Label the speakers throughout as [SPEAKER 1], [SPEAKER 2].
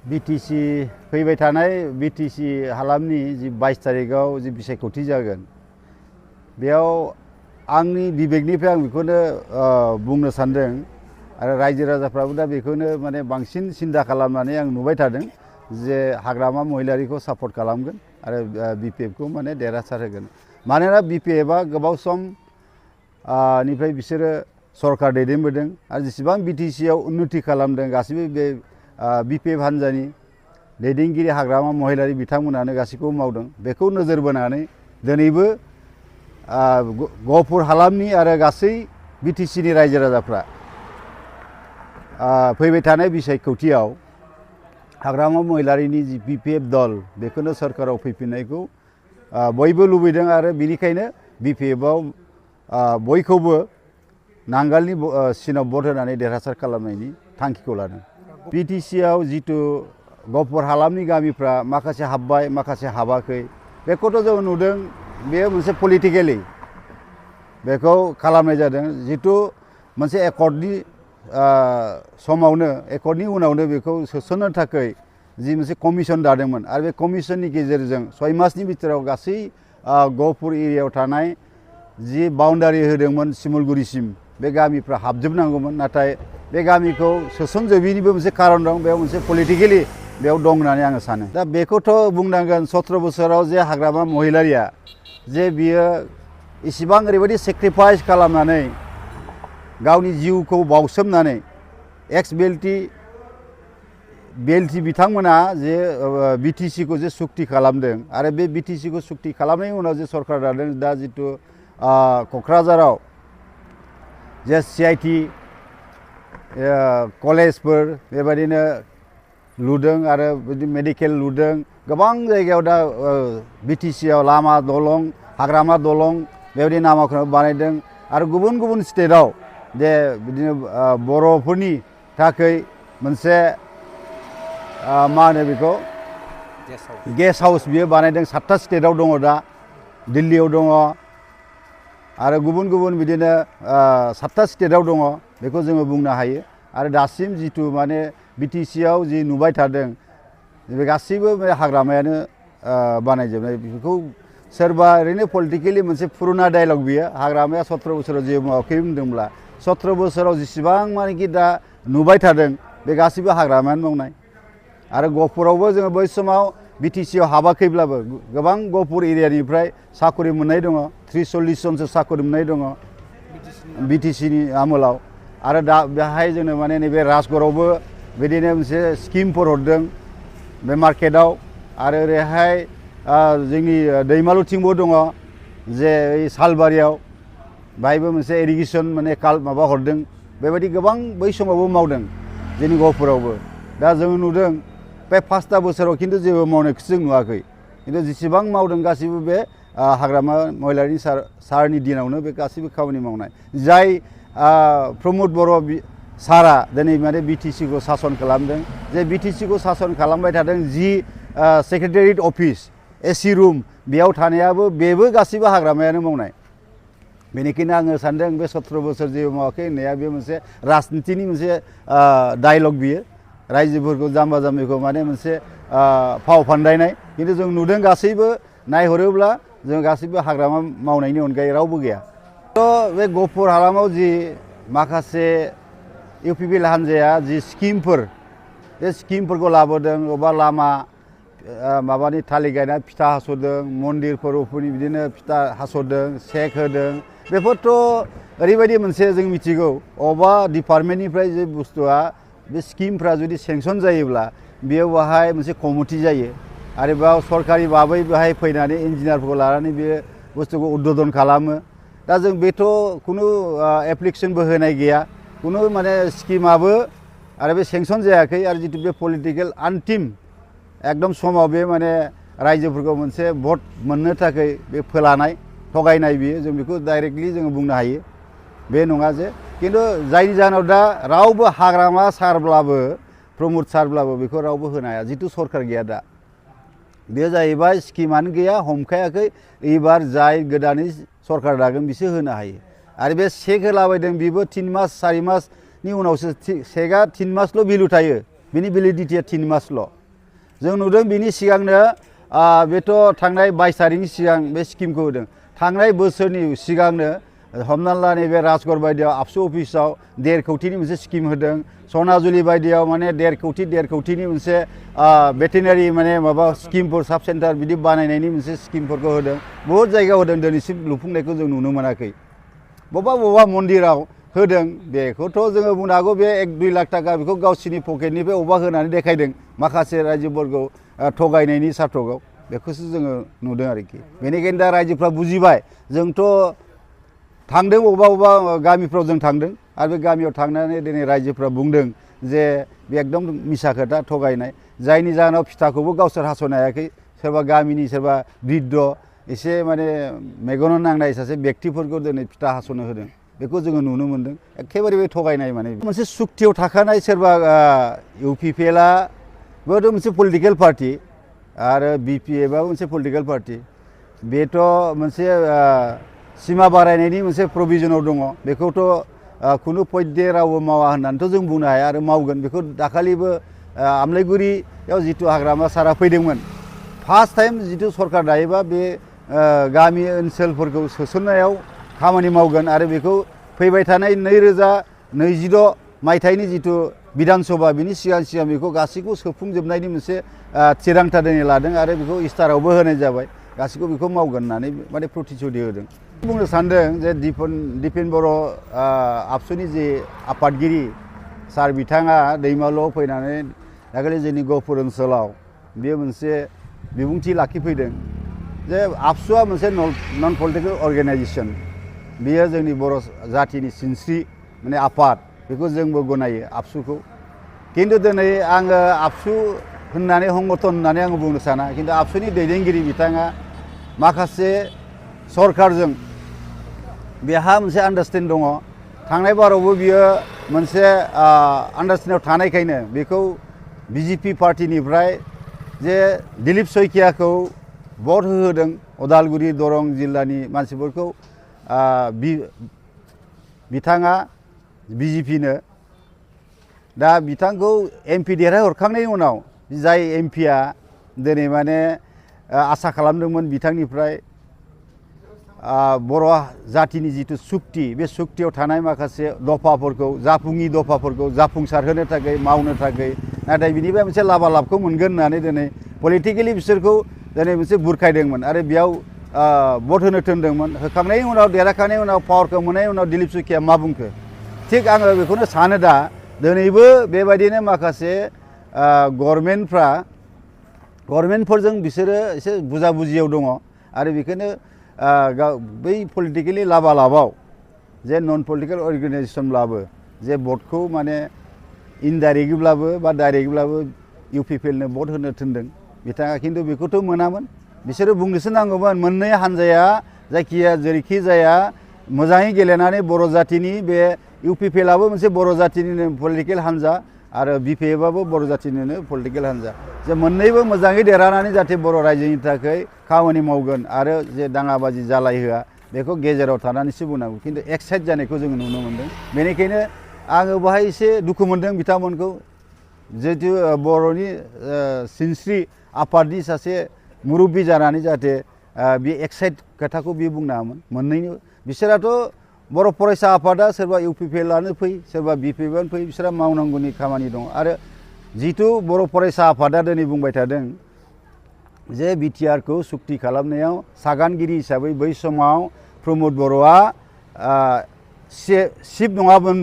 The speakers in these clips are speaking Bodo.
[SPEAKER 1] बिटिसि फैबाय थानाय बिटिसि हालामनि जि 22 तारिखआव जि बिसायख'थि जागोन बेयाव आंनि बिबेकनिफ्राय आं बेखौनो बुंनो सानदों आरो रायजो राजाफ्राबो दा बेखौनो माने बांसिन सिन्था खालामनानै आं नुबाय थादों जे हाग्रामा महिलारिखौ सापर्ट खालामगोन आरो बिपिएफखौ माने देरहासार होगोन मानोना बिपिएफआ गोबाव सम निफ्राय बिसोरो सरकार दैदेनबोदों आरो जेसेबां बिटिसिआव उन्नति खालामदों गासिबो बे बिपिएफ हान्जानि दैदेनगिरि हाग्रामा महिलारि बिथांमोनानो गासैखौबो मावदों बेखौ नोजोर बोनानै दिनैबो गहपुर हालामनि आरो गासै बिटिसिनि रायजो राजाफ्रा फैबाय थानाय बिसायख'थियाव हाग्रामा महिलारिनि जि बिपिएफ दल बेखौनो सरकाराव फैफिननायखौ बयबो लुबैदों आरो बिनिखायनो बिपिएफआव बयखौबो नांगालनि सिनाव भट होनानै देरहासार खालामनायनि थांखिखौ लादों। बिटिसिआव जितु गहपुर हालामनि गामिफ्रा माखासे हाबबाय माखासे हाबाखै बेखौथ' जों नुदों बेयो मोनसे पलिटिकेलि बेखौ खालामनाय जादों जितु मोनसे एकर्डनि समावनो एकर्डनि उनावनो बेखौ सोसननो थाखाय जि मोनसे कमिसन दादोंमोन आरो बे कमिसननि गेजेरजों 6 मासनि बिथोराव गासै गहपुर एरियायाव थानाय जि बाउन्डारि होदोंमोन सिमलगुरिसिम बे गामिफ्रा हाबजोबनांगौमोन नाथाय बे गामिखौ सोसनजोबैनिबो मोनसे खारन दं बेयाव मोनसे पलिटिकेलि बेयाव दं होननानै आङो सानो दा बेखौथ' बुंनांगोन 17 बोसोराव जे हाग्रामा महिलारिया जे बियो इसिबां ओरैबायदि सेक्रिफाइस खालामनानै गावनि जिउखौ बावसोमनानै एक्स बेल्टि बिथांमोना जे बिटिसिखौ जे सुक्ति खालामदों आरो बे बिटिसिखौ सुक्ति खालामनायनि उनाव जे सरकार दादों दा जितु क'क्राझाराव जे सिआइटि कलेजफोर बेबायदिनो लुदों आरो बिदि मेडिकेल लुदों गोबां जायगायाव दा बिटिसिआव लामा दलं हाग्रामा दलं बेबायदि नामाखौ बानायदों आरो गुबुन गुबुन स्टेटआव जे बिदिनो बर'फोरनि थाखाय मोनसे मा होनो बेखौ गेस्ट हाउस बियो बानायदों 7था स्टेटआव दङ दा दिल्लीयाव दङ आरो गुबुन गुबुन बिदिनो 7था स्टेटआव दङ बेखौ जोङो बुंनो हायो आरो दासिम जितु माने बिटिसिआव जि नुबाय थादों बे गासैबो हाग्रामायानो बानायजोबनाय बेखौ सोरबा ओरैनो पलिटिकेलि मोनसे पुरुना डायलग बियो हाग्रामाया 17 बोसोराव जेबो मावाखै बुंदोंब्ला 17 बोसोराव जेसेबां मानेखि दा नुबाय थादों बे गासैबो हाग्रामायानो मावनाय आरो गहपुरावबो जोङो बै समाव बिटिसिआव हाबाखैब्लाबो गोबां गहपुर एरियानिफ्राय साकरि मोननाय दङ 30-40 जनसो साकरि मोननाय दङ बिटिसिनि आमोलाव आरो दा बेहाय जोंनो माने नैबे राजगड़आवबो बिदिनो मोनसे स्किमफोर हरदों बे मार्केटआव आरो ओरैहाय जोंनि दैमालुथिंबो दङ जे सालबारियाव बाहायबो मोनसे इरिगेसन माने माबा हरदों बेबायदि गोबां बै समावबो मावदों जोंनि गहपुरावबो दा जों नुदों बे 5था बोसोराव खिन्थु जेबो मावनायखौ जों नुवाखै खिन्थु जेसेबां मावदों गासिबो बे हाग्रामा महिलारिनि सारनि दिनावनो बे गासिबो खामानि मावनाय जाय प्रमद बर' सारा दिनै माने बिटिसिखौ सासन खालामदों जे बिटिसिखौ सासन खालामबाय थादों जि सेक्रेटारियेट अफिस एसि रुम बेयाव थानायाबो बेबो गासिबो हाग्रामायानो मावनाय बेनिखायनो आङो सानदों बे 17 बोसोर जेबो मावाखै होननाया बे मोनसे राजनितिनि मोनसे डायलग बियो रायजोफोरखौ जाम्बा जाम्बिखौ माने मोनसे फाव फान्दायनाय खिन्थु जों नुदों गासैबो नायहरोब्ला जों गासैबो हाग्रामा मावनायनि अनगायै रावबो गैया थ' बे गहपुर हालामाव जि माखासे इउपिपिएल हान्जाया जि स्किमफोर बे स्किमफोरखौ लाबोदों अबेबा लामा माबानि थालिर गायनाय फिथा हास'दों मन्दिरफोरनि बिदिनो फिथा हास'दों चेक होदों बेफोरथ' ओरैबायदि मोनसे जों मिथिगौ अबेबा डिपार्टमेन्टनिफ्राय जे बुस्थुआ बे स्किमफ्रा जुदि सेंसन जायोब्ला बेयाव बाहाय मोनसे कमिटि जायो आरो बेयाव सरकारि भाबै बेहाय फैनानै इन्जिनियारफोरखौ लानानै बे बुस्थुखौ उद्बोधन खालामो दा जों बेथ' खुनु एप्लिकेसनबो होनाय गैया खुनु माने स्किमाबो आरो बे सेंसन जायाखै आरो जितु बे पलिटिकेल आनटिम एकदम समाव बे माने रायजोफोरखौ मोनसे भट मोननो थाखाय बे फोलानाय थगायनाय बियो जों बेखौ डाइरेक्टलि जोङो बुंनो हायो बे नङा जे खिन्थु जायनि जाहोनाव दा रावबो हाग्रामा सारब्लाबो प्रमद सारब्लाबो बेखौ रावबो होनो हाया जितु सरकार गैया दा बे जाहैबाय स्किमानो गैया हमखायाखै एबार जाय गोदानै सरकार दागोन बिसो होनो हायो आरो बे चेक होलाबायदों बेबो 3 मास 4 मासनि उनावसो चेकआ 3 मासल' भेलु थायो बिनि भेलिडिटिया 3 मासल' जों नुदों बिनि सिगांनो बेथ' थांनाय 22 तारिखनि सिगां बे स्किमखौ होदों थांनाय बोसोरनि सिगांनो हमना ला नैबे राजगड़ बायदियाव आबसु अफिसाव 1.5 कोटिनि मोनसे स्किम होदों सनाजुलि बायदियाव माने 1.5 कोटिनि मोनसे भेटेनारि माने माबा स्किमफोर साब सेन्टार बिदि बानायनायनि मोनसे स्किमफोरखौ होदों बहुत जायगायाव होदों दिनैसिम लुफुंनायखौ जों नुनो मोनाखै बबेबा मन्दिराव होदों बेखौथ' जोङो बुंनो हागौ बे 1-2 लाख थाखा बेखौ गावसिनि पकेटनिफ्राय अबा होनानै देखायदों माखासे रायजोफोरखौ थगायनायनि सार्थकआव बेखौसो जोङो नुदों आरोखि बेनिखायनो दा रायजोफ्रा बुजिबाय जोंथ' थांदों अबेबा गामिफ्राव जों थांदों आरो बे गामियाव थांनानै दिनै रायजोफ्रा बुंदों जे बे एकदम मिसा खोथा थगायनाय जायनि जाहोनाव फिथाखौबो गावसोर हास'नो हायाखै सोरबा गामिनि सोरबा बृद्ध एसे माने मेगनाव नांनाय सासे व्यक्तिफोरखौ दिनै फिथा हास'नो होदों बेखौ जोङो नुनो मोनदों एखेबारे बे थगायनाय माने मोनसे सुक्तियाव थाखानाय सोरबा UPPLआबोथ' मोनसे पलिटिकेल पार्टि आरो BPFआबो मोनसे पलिटिकेल पार्टि बेथ' मोनसे सीमा बारायनायनि मोनसे प्रभिजनाव दङ बेखौथ' खुनु पद्ये रावबो मावा होननानैथ' जों बुंनो हाया आरो मावगोन बेखौ दाखालिबो आमलाइगुरियाव जिथु हाग्रामा सारा फैदोंमोन फार्स्ट टाइम जिथु सरकार दायोबा बे गामि ओनसोलफोरखौ सोसननायाव खामानि मावगोन आरो बेखौ फैबाय थानाय 2026 मायथाइनि जिथु बिधान सभा बिनि सिगां बेखौ गासैखौ सोफुंजोबनायनि मोनसे थिरांथा दिनै लादों आरो बेखौ इस्टारावबो होनाय जाबाय गासैखौ बेखौ मावगोन होननानै माने प्रतिश्रुति होदों बुंनो सानदों जे दिपेन बर' आबसुनि जे आफादगिरि सार बिथाङा दैमालुआव फैनानै दाखालि जोंनि गहपुर ओनसोलाव बेयो मोनसे बिबुंथि लाखिफैदों जे आबसुआ मोनसे नन पलिटिकेल अर्गेनाइजेसन बेयो जोंनि बर' जातिनि सिनस्रि माने आफाद बेखौ जोंबो गनायो आबसुखौ खिन्थु दिनै आङो आबसु होननानै संगठन होननानै आङो बुंनो साना खिन्थु आबसुनि दैदेनगिरि बिथाङा माखासे सरकारजों बेहा मोनसे आन्डारस्टेन्ड दङ थांनाय बारावबो बियो मोनसे आन्डारस्टेन्डआव थानायखायनो बेखौ BJP पार्टिनिफ्राय जे दिलीप शइकियाखौ भट होहोदों उदालगुरि दरं जिल्लानि मानसिफोरखौ बिथाङा BJPनो दा बिथांखौ MP देरहाय हरखांनायनि उनाव जाय MPआ दिनै माने आसा खालामदोंमोन बिथांनिफ्राय बर' जातिनि जिथु सुक्ति बे सुक्तियाव थानाय माखासे दफाफोरखौ जाफुङि दफाफोरखौ जाफुंसारहोनो थाखाय मावनो थाखाय नाथाय बिनिफ्राय मोनसे लाबालाबखौ मोनगोन होननानै दिनै पलिटिकेलि बिसोरखौ दिनै मोनसे बुरखायदोंमोन आरो बेयाव भट होनो थिनदोंमोन होखांनायनि उनाव देरहाखांनायनि उनाव पावारखौ मोननायनि उनाव दिलीप शइकिया मा बुंखो थिग आङो बेखौनो सानो दा दिनैबो बेबायदिनो माखासे गभर्नमेन्टफोरजों बिसोरो एसे बुजियाव दङ आरो बेखौनो बै पलिटिकेलि लाबालाबाव जे नन पलिटिकेल अर्गेनाइजेसनब्लाबो जे भटखौ माने इनडाइरेक्टब्लाबो बा डाइरेक्टब्लाबो UPPLनो भट होनो थिनदों बिथाङा खिन्थु बेखौथ' मोनामोन बिसोरो बुंनोसो नांगौमोन मोननै हानजाया जायखिया जेरैखि जाया मोजाङै गेलेनानै बर' जातिनि बे UPPLआबो मोनसे बर' जातिनिनो पलिटिकेल हानजा आरो BPFआबो बर' जातिनिनो पलिटिकेल हानजा जे मोननैबो मोजाङै देरहानानै जाहाथे बर' रायजोनि थाखाय खामानि मावगोन आरो जे दाङाबाजि जालायहोआ बेखौ गेजेराव थानानैसो बुंनांगौ खिन्थु एक्साइट जानायखौ जोङो नुनो मोन्दों बेनिखायनो आङो बाहाय एसे दुखु मोन्दों बिथांमोनखौ जिहेतु बर'नि सिनस्रि आफादनि सासे मुरब्बि जानानै जाहाथे बे एक्साइट खोथाखौ बे बुंनाङामोन मोननैनि बिसोराथ' बर' फरायसा आफादा सोरबा UPPLआनो फै सोरबा BPFआनो फै बिसोरा मावनांगौनि खामानि दं आरो जिथु बर' फरायसा आफादा दिनै बुंबाय थादों जे BTRखौ सुक्ति खालामनायाव सागानगिरि हिसाबै बै समाव प्रमद बर'आ चिफ नङामोन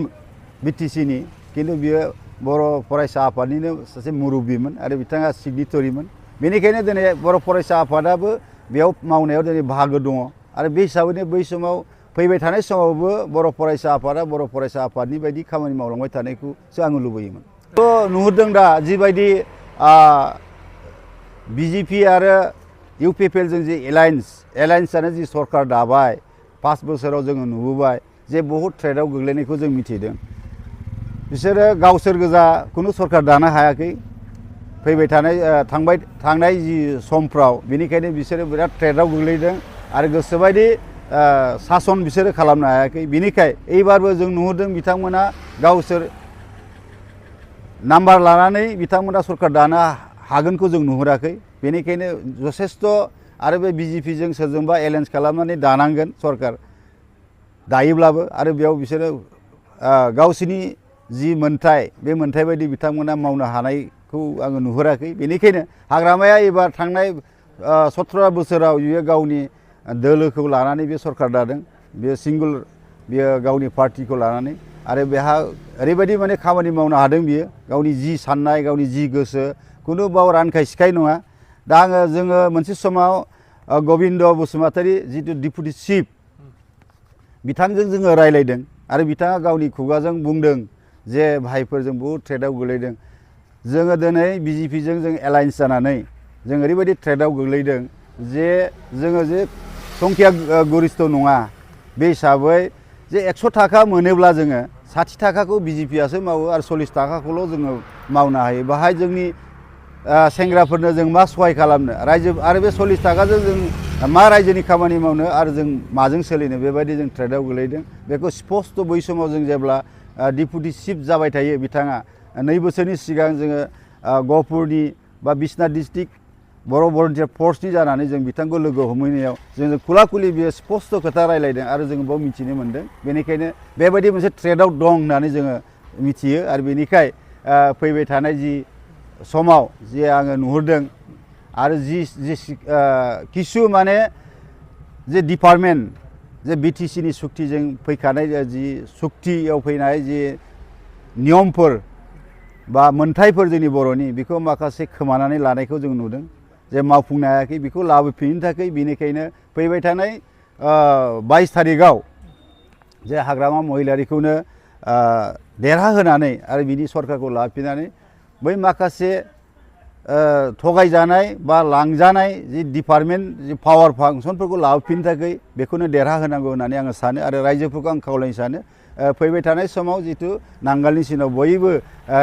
[SPEAKER 1] BTCनि खिन्थु बियो बर' फरायसा आफादनिनो सासे मुरब्बिमोन आरो बिथाङा सिगनेटरिमोन बेनिखायनो दिनै बर' फरायसा आफादाबो बेयाव मावनायाव दिनै बाहागो दङ आरो बे हिसाबैनो बै समाव फैबाय थानाय समावबो बर' फरायसा आफादा बर' फरायसा आफादनि बायदि खामानि मावलांबाय थानायखौसो आङो लुबैयोमोन थ' नुहुरदों दा जिबायदि BJP आरो UPPLजों जे एलायन्सआनो जि सरकार दाबाय 5 बोसोराव जोङो नुबोबाय जे बहुत थ्रेटआव गोग्लैनायखौ जों मिथिदों बिसोरो गावसोर गोजा खुनु सरकार दानो हायाखै फैबाय थांनाय जि समफ्राव बेनिखायनो बिसोरो बिराद थ्रेटआव गोग्लैदों आरो गोसोबायदि सासन बिसोरो खालामनो हायाखै बिनिखाय एबारबो जों नुहुरदों बिथांमोना गावसोर नाम्बार लानानै बिथांमोना सरकार दानो हागोनखौ जों नुहुराखै बेनिखायनो जथेस्थ' आरो बे बिजेपिजों सोरजोंबा एलायन्स खालामनानै दानांगोन सरकार दायोब्लाबो आरो बेयाव बिसोरो गावसोरनि जि मोन्थाय बे मोन्थाय बायदि बिथांमोना मावनो हानायखौ आङो नुहुराखै बेनिखायनो हाग्रामाया एबार थांनाय 17 बोसोराव बियो गावनि दोलोखौ लानानै बे सरकार दादों बेयो सिंगल बियो गावनि पार्टिखौ लानानै आरो बेहा ओरैबायदि माने खामानि मावनो हादों बियो गावनि जि साननाय गावनि जि गोसो खुनु बाव रानखाय सिखाय नङा दा जोङो मोनसे समाव गबिन्द बसुमतारी जितु डिपुटि चिफ बिथांजों जोङो रायलायदों आरो बिथाङा गावनि खुगाजों बुंदों जे भाइफोरजों बहुद थ्रेटआव गोलैदों जोङो दिनै बिजेपिजों जों एलायन्स जानानै जों ओरैबायदि थ्रेटआव गोग्लैदों जे जोङो जे संख्या गरिष्ठ नङा बे हिसाबै जे 100 थाखा मोनोब्ला जोङो 60 थाखाखौ बिजेपियासो मावो आरो 40 थाखाखौल' जोङो मावनो हायो बाहाय जोंनि सेंग्राफोरनो जों मा सहाय खालामनो रायजो आरो बे 40 थाखाजों जों मा रायजोनि खामानि मावनो आरो जों माजों सोलिनो बेबायदि जों थ्रेटआव गोलैदों बेखौ स्पस्ट बै समाव जों जेब्ला डिपुटि चिफ जाबाय थायो बिथाङा 2 बोसोरनि सिगां जोङो गहपुरनि बा बिश्वनाथ डिस्ट्रिक्ट बर' भलन्टियार फर्सनि जानानै जों बिथांखौ लोगो हमहैनायाव जों खुला-खुलि बियो स्पस्ट खोथा रायलायदों आरो जों बेयाव मिथिनो मोन्दों बेनिखायनो बेबायदि मोनसे थ्रेटआव दं होननानै जोङो मिथियो आरो बेनिखाय फैबाय थानाय जि समाव जे आङो नुहुरदों आरो जि किसु माने जे डिपार्टमेन्ट जे बिटिसिनि सुक्तिजों फैखानाय जि सुक्तियाव फैनाय जि नियमफोर बा मोन्थायफोर जोंनि बर'नि बेखौ माखासे खोमानानै लानायखौ जों नुदों जे मावफुंनो हायाखै बेखौ लाबोफिननो थाखाय बेनिखायनो फैबाय थानाय 22 थारिखआव जे हाग्रामा महिलारिखौनो देरहाहोनानै आरो बिनि सरकारखौ लाफिननानै बै माखासे थगायजानाय बा लांजानाय जि डिपार्टमेन्ट जि पावार फांसनफोरखौ लाबोफिननो थाखाय बेखौनो देरहाहोनांगौ होननानै आङो सानो आरो रायजोफोरखौ आं खावलायनो सानो फैबाय थानाय समाव जितु नांगालनि सिनाव बयबो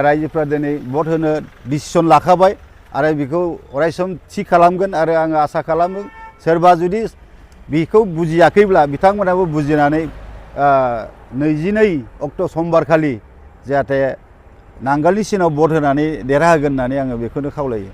[SPEAKER 1] रायजोफ्रा दिनै भट होनो डिसिसन लाखाबाय आरो बेखौ अरायसम थि खालामगोन आरो आङो आसा खालामो सोरबा जुदि बेखौ बुजियाखैब्ला बिथांमोनाबो बुजिनानै 22 अक्ट' समबारखालि जाहाथे नांगालनि सिनाव भट होनानै देरहाहोगोन होननानै आङो बेखौनो खावलायो